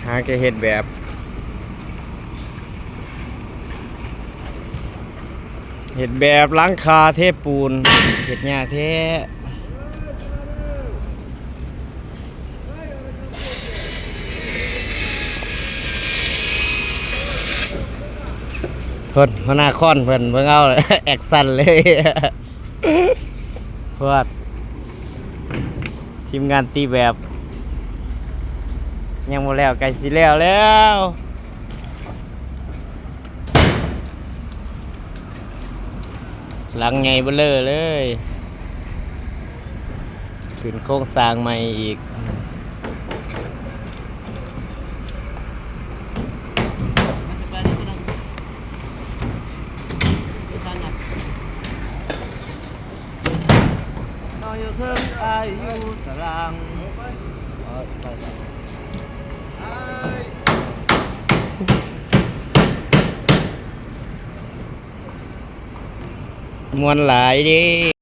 ຫາແຕ່ເຮັດແບບ ເຮັດແບບຫຼັງຄາເທປູນ ເຮັດຍາກແທ້. ເພິ່ນ ຫົວໜ້າຄອນເພິ່ນ ເບິ່ງເອົາ ແອັກຊັນເລີຍ. ພວກທີມງານຕີແບບ ຍັງບໍ່ແລ້ວ ໃກ້ຊິແລ້ວແລ້ວ. ຫຼັງໃຫຍ່ເບີເລີເລີຍ ຂຶ້ນໂຄງສ້າງໃໝ່ອີກ. ມ່ວນຫຼາຍເດ້.